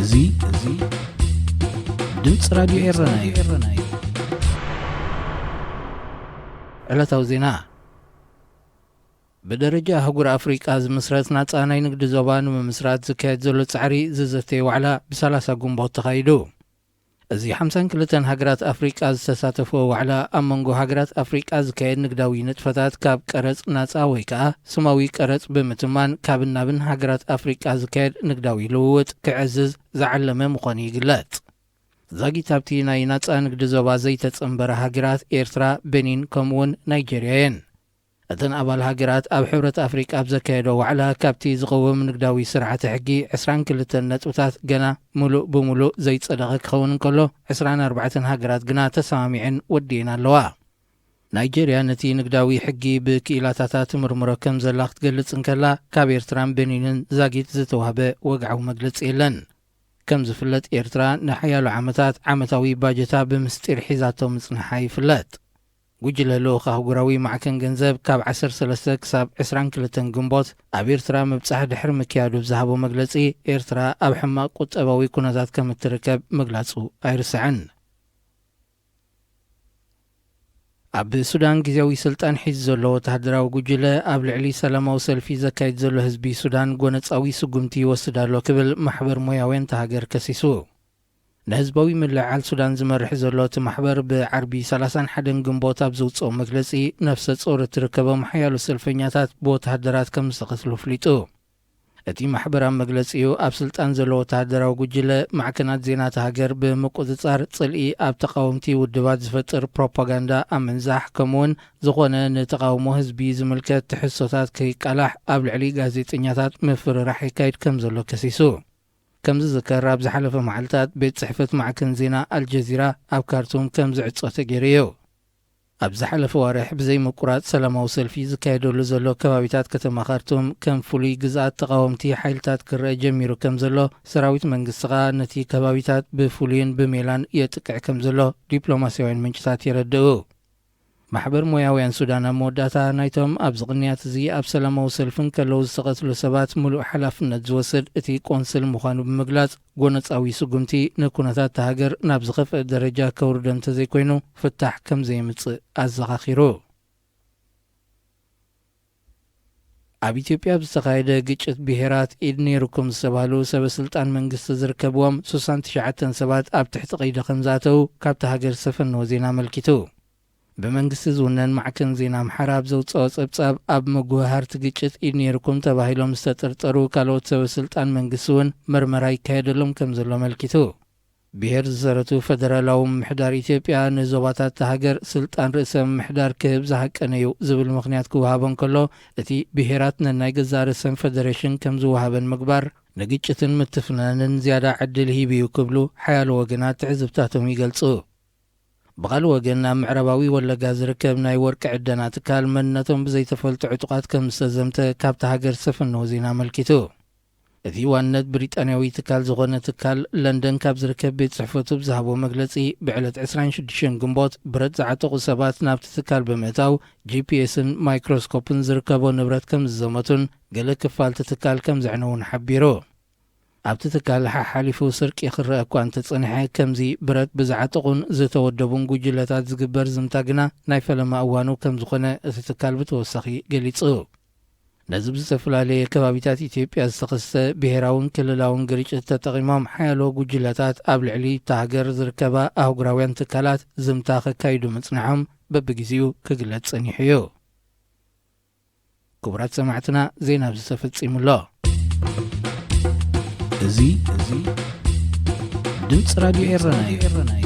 እዚ እዚ ድምፂ ራዲዮ ኤረና እዩ። ዕለታዊ ዜና። ብደረጃ ኣህጉር ኣፍሪቃ ዝምስረት ናጻ ናይ ንግዲ ዞባ ንምምስራት ዝካየድ ዘሎ ጻዕሪ ዝዘተየ ዋዕላ ብ30 ግንቦት ተኻይዱ። እዚ ሓምሳን ክልተን ሃገራት ኣፍሪቃ ዝተሳተፍዎ ዋዕላ፣ ኣብ መንጎ ሃገራት ኣፍሪቃ ዝካየድ ንግዳዊ ንጥፈታት ካብ ቀረጽ ናጻ ወይ ከኣ ስማዊ ቀረጽ ብምትማን፣ ካብን ናብን ሃገራት ኣፍሪቃ ዝካየድ ንግዳዊ ልውውጥ ክዕዝዝ ዝዓለመ ምዃኑ ይግለጽ። ዛጊት ኣብቲ ናይ ናጻ ንግዲ ዞባ ዘይተጸንበራ ሃገራት ኤርትራ፣ ቤኒን ከምኡውን ናይጀርያ እየን። እተን ኣባል ሃገራት ኣብ ሕብረት ኣፍሪቃ ኣብ ዘካየዶ ዋዕላ፣ ካብቲ ዝቐውም ንግዳዊ ስርዓተ ሕጊ ዕስራን ክልተን ነጥብታት ገና ምሉእ ብምሉእ ዘይጸደቐ ክኸውን እንከሎ፣ ዕስራን ኣርባዕተን ሃገራት ግና ተሰማሚዐን ወዲኤን ኣለዋ። ናይጀርያ ነቲ ንግዳዊ ሕጊ ብክኢላታታ ትምርምሮ ከም ዘላ ክትገልጽ እንከላ፣ ካብ ኤርትራን ቤኒንን ዛጊት ዝተዋህበ ወግዓዊ መግለጺ የለን። ከም ዝፍለጥ፣ ኤርትራ ንሓያሎ ዓመታት ዓመታዊ ባጀታ ብምስጢር ሒዛቶ ምጽንሓ ይፍለጥ። ጉጅለ ልኡኽ ኣህጉራዊ ማዕከን ገንዘብ ካብ ዓሰርተ ሰለስተ ክሳብ ዕስራን ክልተን ግንቦት ኣብ ኤርትራ ምብጻሕ ድሕሪ ምክያዱ ብዝሃቦ መግለጺ፣ ኤርትራ ኣብ ሕማቕ ቁጠባዊ ኩነታት ከም እትርከብ ምግላጹ ኣይርስዕን። ኣብ ሱዳን ግዜያዊ ስልጣን ሒዙ ዘሎ ወተሃደራዊ ጉጅለ ኣብ ልዕሊ ሰላማዊ ሰልፊ ዘካይድ ዘሎ ህዝቢ ሱዳን ጎነጻዊ ስጉምቲ ይወስድ ኣሎ ክብል ማሕበር ሞያውያን እታ ሃገር ከሲሱ። ንህዝባዊ ምልዕዓል ሱዳን ዝመርሕ ዘሎ እቲ ማሕበር ብዓርቢ ሰላሳን ሓደን ግንቦት ኣብ ዘውጽኦ መግለጺ፣ ነፍሰ ጾር እትርከቦም ሓያሎ ሰልፈኛታት ብወተሃደራት ከም ዝተቐትሉ ኣፍሊጡ። እቲ ማሕበር ኣብ መግለጺኡ፣ ኣብ ስልጣን ዘሎ ወተሃደራዊ ጉጅለ ማዕከናት ዜና እታ ሃገር ብምቁጽጻር፣ ጽልኢ ኣብ ተቓወምቲ ውድባት ዝፈጥር ፕሮፓጋንዳ ኣብ ምንዛሕ፣ ከምኡውን ዝኾነ ንተቓውሞ ህዝቢ ዝምልከት ትሕዝቶታት ከይቃላሕ ኣብ ልዕሊ ጋዜጠኛታት ምፍርራሕ የካይድ ከም ዘሎ ከሲሱ። ከም ዝዝከር፣ ኣብ ዝሓለፈ መዓልታት ቤት ጽሕፈት ማዕከን ዜና ኣልጀዚራ ኣብ ካርቱም ከም ዝዕጾ ተገይሩ እዩ። ኣብ ዝሓለፈ ዋርሕ ብዘይ ምቁራጽ ሰላማዊ ሰልፊ ዝካየደሉ ዘሎ ከባቢታት ከተማ ካርቱም ከም ፍሉይ ግዝኣት ተቓወምቲ ሓይልታት ክረአ ጀሚሩ ከም ዘሎ፣ ሰራዊት መንግስቲ ኸኣ ነቲ ከባቢታት ብፍሉይን ብሜላን የጥቅዕ ከም ዘሎ ዲፕሎማስያውያን ምንጭታት የረድኡ። ማሕበር ሞያውያን ሱዳን ኣብ መወዳእታ ናይቶም ኣብዚ ቅንያት እዚ ኣብ ሰላማዊ ሰልፊ እንከለዉ ዝተቐትሉ ሰባት ምሉእ ሓላፍነት ዝወስድ እቲ ቆንስል ምዃኑ ብምግላጽ፣ ጎነጻዊ ስጉምቲ ንኩነታት እታ ሃገር ናብ ዝኸፍአ ደረጃ ከውርዶ እንተዘይኮይኑ ፍታሕ ከም ዘየምጽእ ኣዘኻኺሩ። ኣብ ኢትዮጵያ ኣብ ዝተኻየደ ግጭት ብሄራት ኢድ ነይርኩም ዝተባህሉ ሰበ ስልጣን መንግስቲ ዝርከብዎም ስሳን ትሽዓተን ሰባት ኣብ ትሕቲ ቀይዲ ከም ዝኣተዉ ካብቲ ሃገር ዝተፈነወ ዜና ኣመልኪቱ። ብመንግስቲ ዝውነን ማዕከን ዜና ኣምሓራ ኣብ ዘውፅኦ ጸብጻብ፣ ኣብ ምጉህሃር እቲ ግጭት ኢድ ነይርኩም ተባሂሎም ዝተጠርጠሩ ካልኦት ሰበ ስልጣን መንግስቲ እውን መርመራ ይካየደሎም ከም ዘሎ ኣመልኪቱ። ብሄር ዝሰረቱ ፈደራላዊ ምምሕዳር ኢትዮጵያ ንዞባታት እታ ሃገር ስልጣን ርእሰ ምምሕዳር ክህብ ዝሃቀነ እዩ ዝብል ምኽንያት ክወሃቦ እንከሎ፣ እቲ ብሄራት ነናይ ገዛእ ርእሰን ፈደሬሽን ከም ዝወሃበን ምግባር ንግጭትን ምትፍናንን ዝያዳ ዕድል ሂቡ እዩ ክብሉ ሓያሎ ወገናት ትዕዝብታቶም ይገልጹ። ብኻልእ ወገን፣ ኣብ ምዕራባዊ ወለጋ ዝርከብ ናይ ወርቂ ዕደና ትካል መንነቶም ብዘይተፈልጡ ዕጡቓት ከም ዝተዘምተ ካብቲ ሃገር ዝተፈነወ ዜና ኣመልኪቱ። እቲ ዋንነት ብሪጣንያዊ ትካል ዝኾነ ትካል ለንደን ካብ ዝርከብ ቤት ጽሕፈቱ ብዝሃቦ መግለጺ፣ ብዕለት ዕስራን ሽዱሽተን ግንቦት ብረት ዝዓጠቑ ሰባት ናብቲ ትካል ብምእታው፣ ጂ ፒ ኤስን ማይክሮስኮፕን ዝርከቦ ንብረት ከም ዝዘመቱን ገለ ክፋልቲ ትካል ከም ዘዕነዉን ሓቢሩ። ኣብቲ ትካል ሓሓሊፉ ስርቂ ክረአ እኳ እንተጸንሐ፣ ከምዚ ብረት ብዝዓጠቑን ዝተወደቡን ጉጅለታት ዝግበር ዝምታ ግና ናይ ፈለማ እዋኑ ከም ዝኾነ እቲ ትካል ብተወሳኺ ገሊጹ። ነዚ ብዝተፈላለየ ከባቢታት ኢትዮጵያ ዝተኸስተ ብሄራውን ክልላውን ግርጭት ተጠቒሞም ሓያሎ ጉጅለታት ኣብ ልዕሊ እታ ሃገር ዝርከባ ኣህጉራውያን ትካላት ዝምታ ከካይዱ ምጽንሖም በብግዜኡ ክግለጽ ጸኒሑ እዩ። ክቡራት ሰማዕትና፣ ዜና ኣብዚ ተፈጺሙ ኣሎ። እዚ፣ እዚ ድምፂ ራዲዮ ኤረና እዩ።